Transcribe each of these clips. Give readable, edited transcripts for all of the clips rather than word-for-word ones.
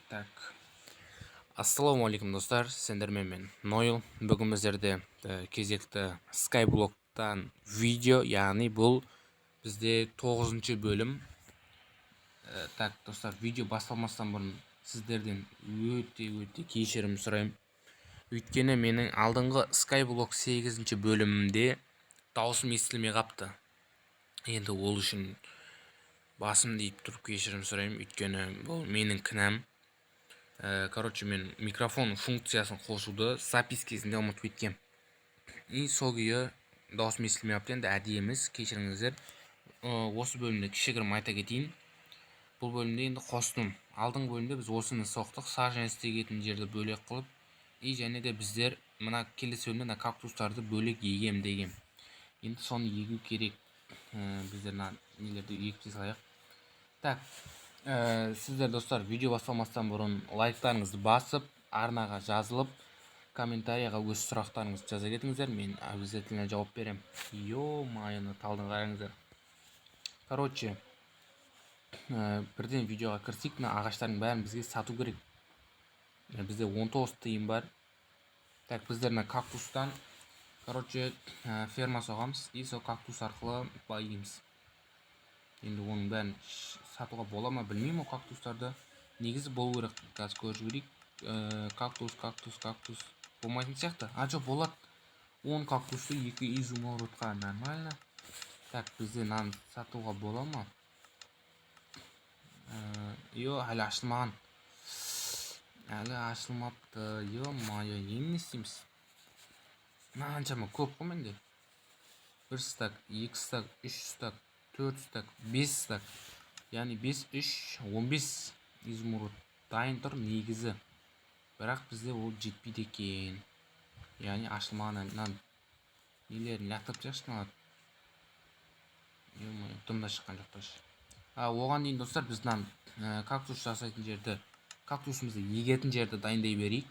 Так. Ассалаумағалейкум, достар! Сендермен мен, Нойл. Бүгін біздерде кезекті Skyblock-тан видео, яғни бұл бізде тоғызыншы бөлім. Так, достар, видео басталмастан бұрын сіздерден өте өте кешірім сұраймын. Өйткені менің алдыңғы Skyblock сегізінші бөлімімде дауысым естілмей қапты. Енді ол үшін басымды иіп тұрып кешірім сұраймын, өйткені бұл менің кінәм. Короче, мен микрофон функциясын қосуды запись кезінде ұмытып кеткем. И сол күйі дауысым естілмей қалыпты. Енді әдейі емес, кешіріңіздер. Осы бөлімде кішігірім айта кетейін. Бұл бөлімде енді қостым. Алдыңғы бөлімде біз осыны соқтық, саженец егетін жерді бөлек қылып, и және де біздер мына келесі бөлімде мына кактустарды бөлек егем дегем. Енді соны егу керек. Біздер мына нелерді егіп те салайық. Так, сіздер, достар, видео басталмастан бұрын лайктарыңызды басып, арнаға жазылып, комментарийға өз сұрақтарыңызды жаза кетіңіздер, мен обязательно жауап беремін. Ё-моё, мына талдың қараңыздар. Короче, бірден видеоға кірісейік. Мына ағаштардың бәрін бізге сату керек. Бізде 19 тиын бар. Так, біздер мына кактустан, короче, ферма соғамыз и сол кактус арқылы байимыз. Енді оның бәрін сатуға бола ма, білмеймін. Ол кактустарды негізі болу керек, қазір көріп жіберейік. Кактус, кактус, кактус болмайтын сияқты. А, жоқ, болады. 10 кактусты 2 изумрудқа, нормально. Так, бізде мынаны сатуға бола ма? Йо, әлі ашылмаған, әлі ашылмапты. Ё-моё, енді не істейміз? Мынаншама көп қой менде: бір стак, екі стак, үш стак, төрт стак, бес стак, яғни бес, үш, 15 изумруд дайын тұр негізі, бірақ бізде ол жетпейді екен, яғни ашылмаған. Мына нелерін лақтырып тастайықшы мыналарды. Ё-моё, дым да шыққан жоқ даже. А оған дейін, достар, біз мынаны кактус жасайтын жерді, кактусымызды егетін жерді дайындай берейік.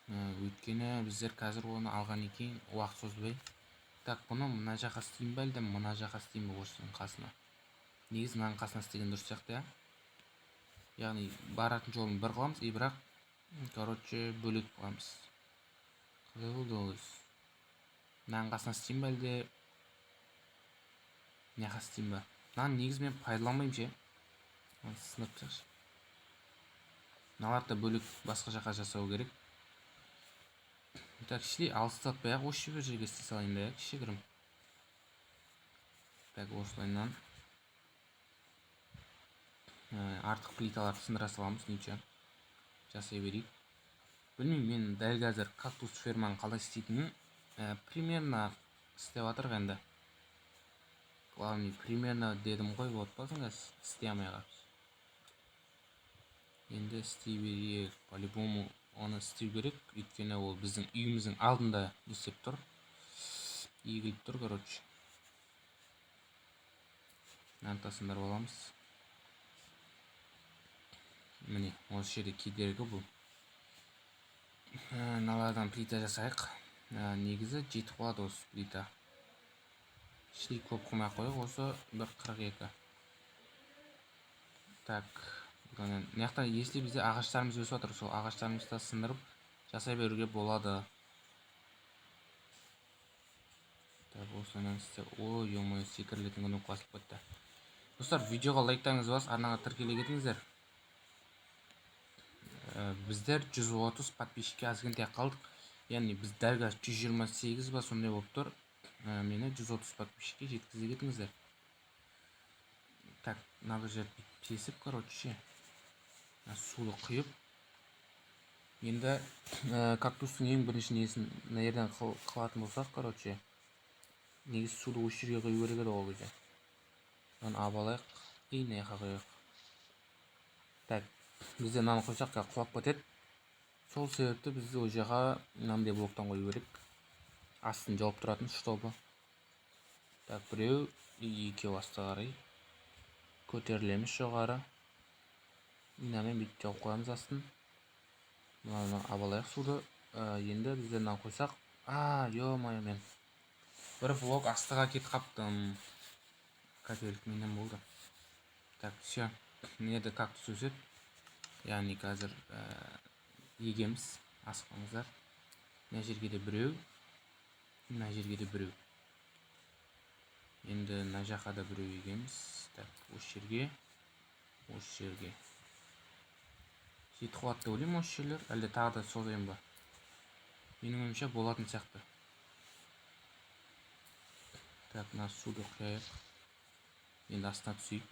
Өйткені біздер қазір оны алғаннан кейін уақыт созбай. Так, бұны мына жаққа істеймін ба, әлде мына жаққа істеймін бе, осының қасына? Негізі мынаның қасына істеген дұрыс сияқты, иә. Яғни баратын жолын бір қыламыз и бірақ, короче, бөлек қыламыз. Қалай болды ол өзі? Мынаның қасына істеймін ба, әлде мына жаққа істеймін ба? Мынаны негізі мен пайдаланбаймын ше. Мынаны сындырып тастайықшы. Мыналарды да бөлек басқа жаққа жасау керек. Так, шли алыстатпай ақ осы бір жерге істей салайын да, иә, кішігірім. Так, осылайынан артық плиталарды сындыра саламыз. Ничего, жасай берейік. Білмеймін, мен дәл қазір кактус ферманың қалай істейтінін. Примерно істеп жатырық енді. Главный, примерно дедім ғой, вот басың қазір істей алмай қалыпсыз. Енді істей берейік. По любому оны істеу керек, өйткені ол біздің үйіміздің алдында не істеп тұр, егіліп тұр. Короче, мынаны да сындырып аламыз. Міне, осы жерде кедергі бұл. Мыналардан плита жасайық. Негізі жетіп қалады осы плита. Іштей көп қылмай ақ қояйық, осы бір 42. Так, мына жақта, если бізде ағаштарымыз өсіп жатыр, сол ағаштарымызды да сындырып жасай беруге болады. Так, осыдан істе. Ой, ё-моё, секірілетін кнопка басылып кетті. Достар, видеоға лайктарыңызды басып, арнаға тіркеле кетіңіздер. Біздер 130 подписчикке азкентай қалдық, яғни біз дәл қазір 128 ба, сондай болып тұр. Мені 130 подписчикке жеткізе кетіңіздер. Так, мына бір жерді бүйтіп тесіп, короче ше, мына суды құйып, енді кактустың ең бірінші несін мына жерден қылатын болсақ, короче, негізі суды осы жерге құю керек еді ол кезде. Мынаны алып алайық и мына жаққа құяйық. Так, бізде мынаны қойсақ, қазір құлап кетеді. Сол себепті біз ол жаққа мынандай блоктан қою керек, астын жауып тұратын, чтобы. Так, біреу и екеу. Асты қарай көтерілеміз жоғары. Мынамен бүйтіп жауып қоямыз астын. Мынаны алып алайық, суды. Енді біздер мынаны қойсақ, а, ё-моё, мен бір блок астыға кетіп қаптым. Қателік менен болды. Так, все, мына жерде кактус өседі. Яғни қазір егеміз, асықпаңыздар. Мына жерге де біреу, мына жерге де біреу. Енді мына жаққа да біреу егеміз. Так, осы жерге, осы жерге. Жетіп қалады деп ойлаймын осы жерлер. Әлде тағы да созайын ба? Менің ойымша болатын сияқты. Так, мына суды құяйық. Енді астына түсейік.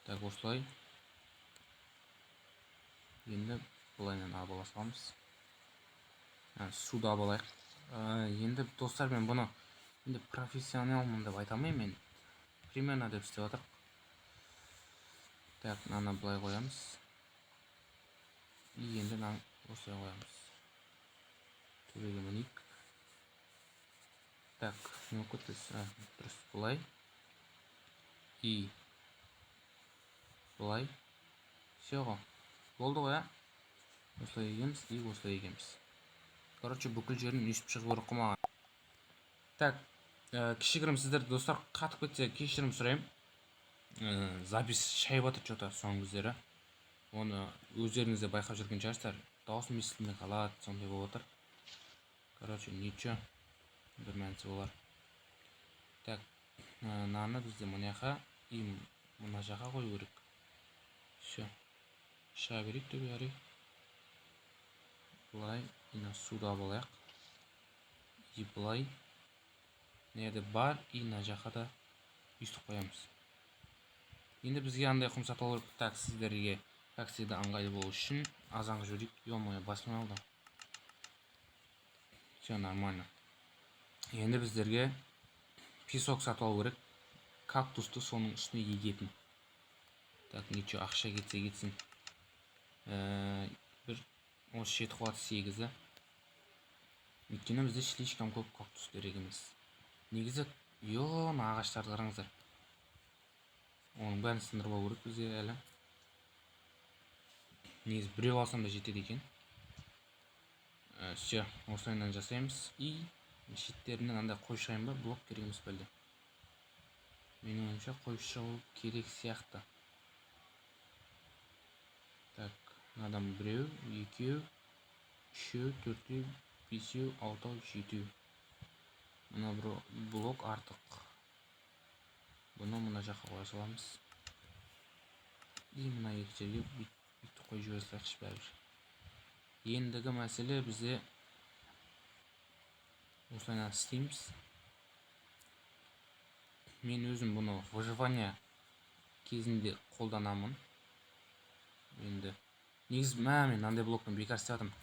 Так, осылай. Енді былайынан ала саламыз. Суды алып алайық. Енді достар, мен бұны енді профессионалмын деп айта алмаймын мен. Примерно деп істеп жатырық. Так, мынаны былай қоямыз. И енді мынаны осылай қоямыз. Төбеге мінейік. Так, не болып кетті? Дұрыс, былай. И былай. Все ғой. Болды ғой, а? Осылай егеміз и осылай егеміз. Короче, бүкіл жерін өйстіп шығу керек қой маған. Так, кішігірім сіздер, достар, қатып кетсе кешірім сұраймын. Запись шайып жатыр что-то соңғы кездері. Оны өздеріңіз де байқап жүрген шығарсыздар. Дауысым естілмей қалады, сондай болып отыр. Короче, ничего. Бір мәнісі болар. Так, мынаны бізде мына жаққа и мына жаққа қою керек. Все. Шыға берейік төбеге қарай. Былай, мына суды алып алайық. И былай. Мына жерде бар, и мына жаққа да өйстіп қоямыз. Енді бізге андай құм сатып алу керек. Так, сіздерге, как всегда, ыңғайлы болу үшін азанғы жіберейік. Ё-моё, басым алды. Все нормально. Енді біздерге песок сатып алу керек. Кактусты соның үстіне егетін. Так, ничего, ақша кетсе кетсін. Бір осы жеті қуат 8-і. Өйткені бізде слишком көп кактус керек емес. Негізі, ё, мына ағаштарды қараңыздар. Оның бәрін сындырып алу керек бізге әлі. Негізі біреу алсам да жетеді екен. Все, осылайынан жасаймыз. И шеттерінен андай қойып шығайын ба? Блок керек емес пе әлде? Менің ойымша қойып шығу керек сияқты. Так, мынадан біреу, екеу, үшеу, төртеу, бесеу, алтау, жетеу. Мына бір блок артық. Бұны мына жаққа қоя саламыз. И мына екі жерге бүйтіп қойып жібере салайықшы бәрібір. Ендігі мәселе бізде осылайынан істейміз. Мен өзім бұны выживание кезінде қолданамын. Енді негізі мен мынандай блокпен бекер істеп жатырмын.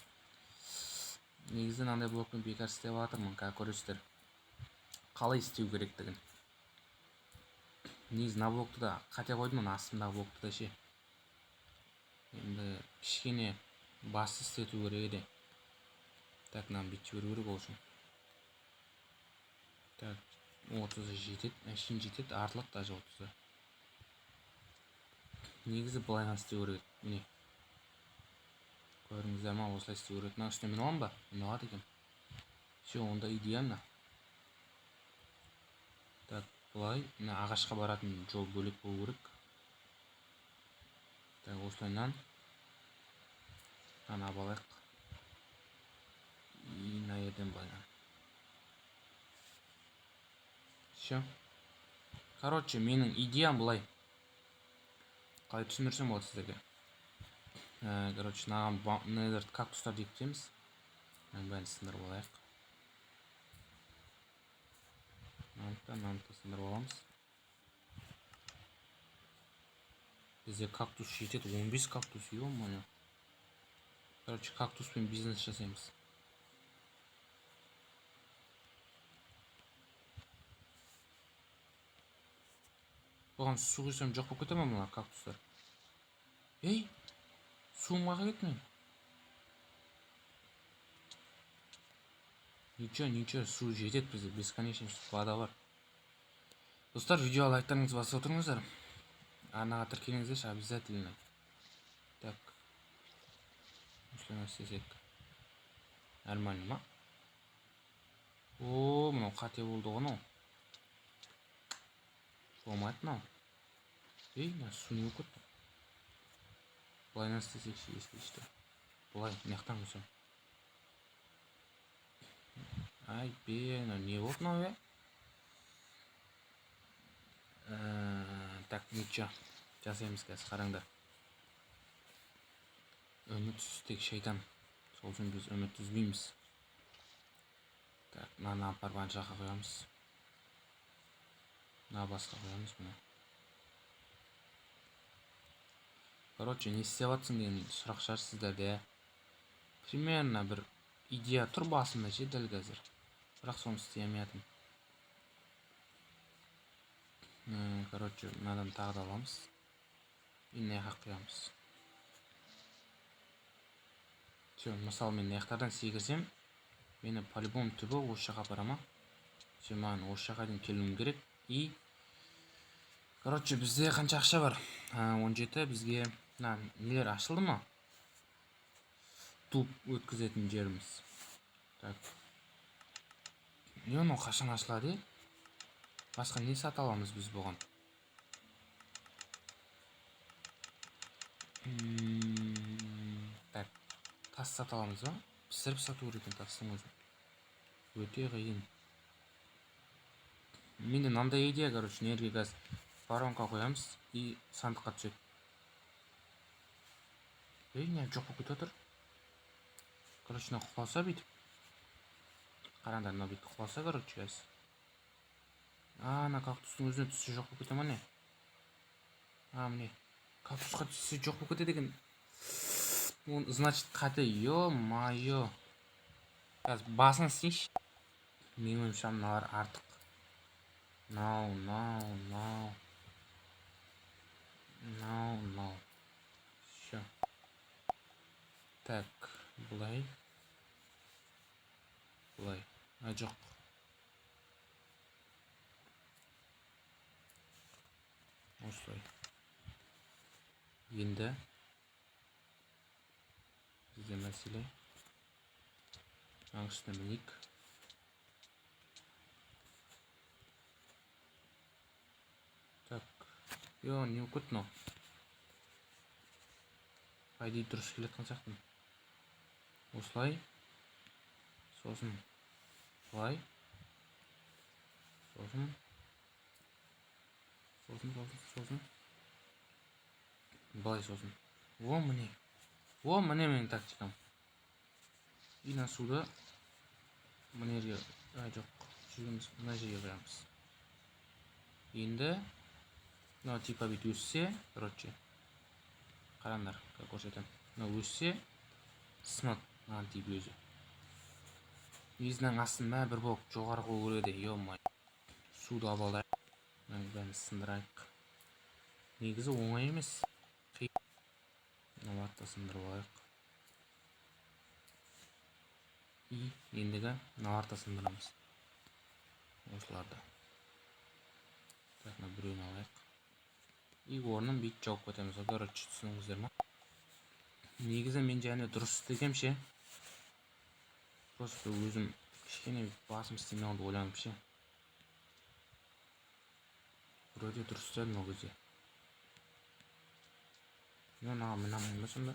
Негізі мынандай блокпен бекер істеп жатырмын, қазір көресіздер. Қалай істеу керектігін. Негізі мына блокты да қате қойдым, мына астымдағы блокты да ше. Енді кішкене басты істету керек еді. Так, мынаны бүйтіп жіберу керек ол үшін. Так, 30-ы жетеді, әшейін жетеді, артылады даже 30-ы. Негізі былайынан істеу керек еді. Міне. Көрдіңіздер ма, осылай істеу керек. Мына үстіне міне аламын ба? Міне алады екен. Все, онда идеально. Так, былай, мына ағашқа баратын жол бөлек болу керек. Так, осылайынан мынаны алып алайық. И мына жерден былайынан. Все. Короче, менің идеям былай. Қалай түсіндірсем болады сіздерге? Короче, мынаған мына жерді кактустар деп кетеміз. Мынаның бәрін сындырып алайық. Мынаны да сындырып аламыз. Бізде кактус жетеді, 15 кактус, ё-моё. Короче, кактуспен бизнес жасаймыз. Бұған су құйсам жоқ болып кете ме мына кактустар? Ей, суым қайда кетті менің? Ничего, ничего, су жетеді бізде, бесконечный вода бар. Достар, видеоға лайктарыңызды басып отырыңыздар. Арнаға тіркеліңіздерші обязательно. Так. Осылай істесек. Нормально ма? О, мынау қате болды ғой мынау. Болмайды мынау. Ей, мына су не болып кетті? Былайынан істесек ше, если что. Былай, мына жақтан құйсам. Ай, бе, мынау не болды мынау, е? Так, ничего. Жасаймыз қазір, қараңдар. Үміт тек шайтан. Сол үшін біз үміт үзбейміз. Так, мынаны апарып ана жаққа қоямыз. Мына басқа қоямыз бұны. Короче, не істеп жатсың деген сұрақ шығар сіздерде. Примерно бір идея тұр басымда ше дәл қазір. Бірақ соны істей алмай жатырмын. Короче, мынадан тағы да аламыз. И мына жаққа құямыз. Все, мысалы мен мына жақтардан секірсем, мені по-любому түбі осы жаққа апара ма? Все, маған осы жаққа дейін келуім керек. И короче, бізде қанша ақша бар? 17 бізге мына нелер ашылды ма? Туп өткізетін жеріміз. Так. Не, анау қашан ашылады? Басқа не сата аламыз біз бұған? Так, тас сата аламыз ба? Пісіріп сату керек екен тастың өзін. Өте қиын. Менде мынандай идея, короче, жерге қазір воронка қоямыз и сандыққа түседі. Ей, не жоқ болып кетіп жатыр. Короче, мынау құласа бүйтіп. Қараңдар, мынау бүйтіп құласа, короче, қазір. А, ана кактустың өзіне түссе жоқ болып кете ма не? А, міне. Кактусқа түссе жоқ болып кетеді екен. Значит, қате, ё-моё. Қазір басын істейінші. Менің ойымша мыналар артық. Мынау, мынау, мынау. Мынау, мынау. Всё. Так, былай. Былай. А, жоқ. Осылай. Енді бізде мәселе мынаның үстіне мінейік. Так, ё, не болып кетті мынау? По идее дұрыс келе жатқан сияқтымын. Осылай. Сосын былай. Сосын сосын сосын сосын былай сосын. О, міне. О, міне менің тактикам. И мына суды мына жерге, а, жоқ, жүреміз, мына жерге құямыз. Енді мынау типа бүйтіп өссе, короче, қараңдар, көрсетемін. Мынау өссе, сынады мынаны тиіп өзі. Негізі мынаның астын мә бір блок жоғары қою керек еді, ё-моё. Суды алып алайық. Мынаның бәрін сындырайық. Негізі оңай емес. Мыналарды да сындырып алайық. И ендігі мыналарды да сындырамыз. Осыларды. Так, мына біреуін алайық. И орнын бүйтіп жауып кетеміз. Короче, түсіндіңіздер ма? Негізі мен және дұрыс істегем ше. Просто өзім кішкене басым істемей қалды ойланып ше. Вроде дұрыс істедім ол кезде. Мен мынаған міне алмаймын ба сонда?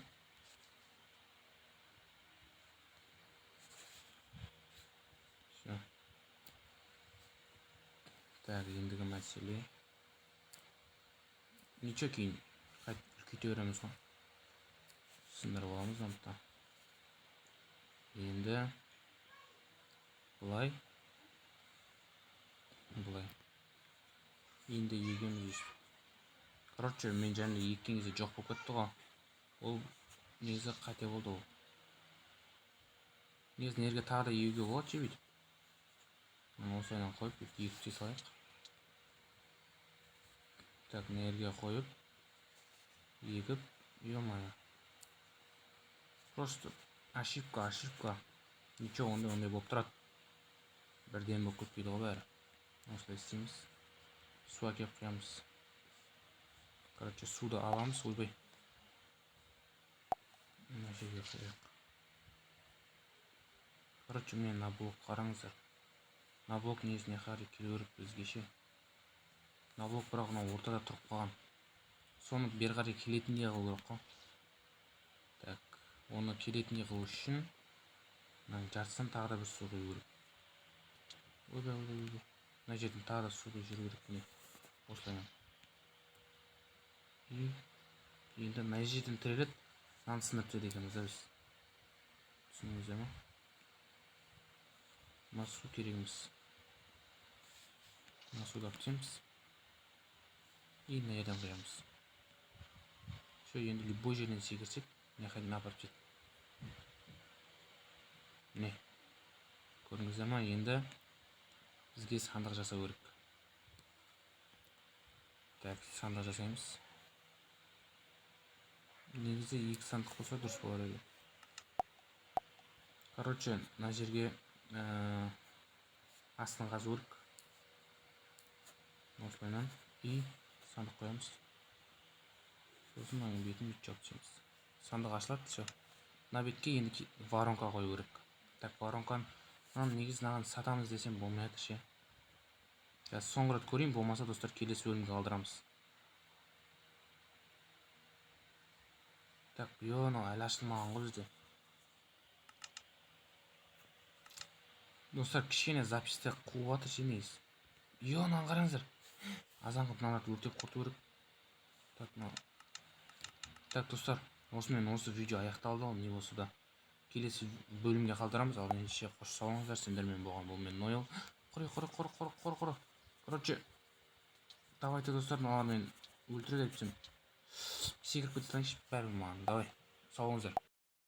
Всё. Так, ендігі мәселе. Ничего, кейін қайтып үлкейте береміз ғой. Сындырып аламыз оны да. Енді былай. Былай. Енді егеміз өйстіп. Короче, мен және еккен кезде жоқ болып кетті ғой. Ол негізі қате болды ол. Негізі мына жерге тағы да егуге болады ше бүйтіп. Мына осылайынан қойып бүйтіп егіп тастай салайық. Так, мына жерге қойып егіп, ё-моё. Просто ошибка, ошибка. Ничего, ондай болып тұрады. Бірден болып кетпейді ғой бәрі. Осылай істейміз. Су әкеліп құямыз. Короче, суды аламыз, ойбай. Мына жерге қояйық. Короче, міне мына блок қараңыздар. Мына блок негізіне қарай келу керек бізге ше. Мына блок бірақ мынау ортада тұрып қалған. Соны бері қарай келетіндей қылу керек қой. Оны келетіндей қылу үшін мынаның жартысынан тағы да бір су құю керек. Ойбай, ойбай, ойбай, мына жерден тағы да су құйып жүру керек, міне, осылайынан. И енді мына жерден тіреледі, мынаны сындырып тастайды екенбіз да біз, түсіндіңіздер ма? Мына су керек емес, мына суды алып тастаймыз и мына жерден құямыз. Все, енді любой жерден секірсек, мына жаққа дейін апарып тастайды. Міне, көрдіңіздер ма? Енді бізге сандық жасау керек. Так, сандық жасаймыз. Негізі екі сандық болса, дұрыс болар еді. Короче, мына жерге астын қазу керек осылайынан и сандық қоямыз, сосын мынаның бетін бүйтіп жауып тастаймыз. Сандық ашылады. Все, мына бетке енді воронка қою керек. Так, воронканы, мынаны негізі мынаған сатамыз десем, болмай жатыр ше. Қазір соңғы рет көрейін, болмаса, достар, келесі бөлімге қалдырамыз. Так, е, мынау әлі ашылмаған ғой бізде. Достар, кішкене записьте қуып жатыр ше негізі. Е, мынаны қараңыздар, азан қылып мыналарды өртеп құрту керек. Так, мынау. Так, достар, осымен осы видео аяқталды. Ол не болса да, келесі бөлімге қалдырамыз. Ал ендеше, қош, сау болыңыздар. Сендермен болған бұл мен, Нойл. Құри, құри, құри, құри, құри, құри. Короче, давайте, достар, мыналармен өлтіреді әйтпесем. Секіріп кете салайыншы, бәрібір маған. Давай, сау болыңыздар.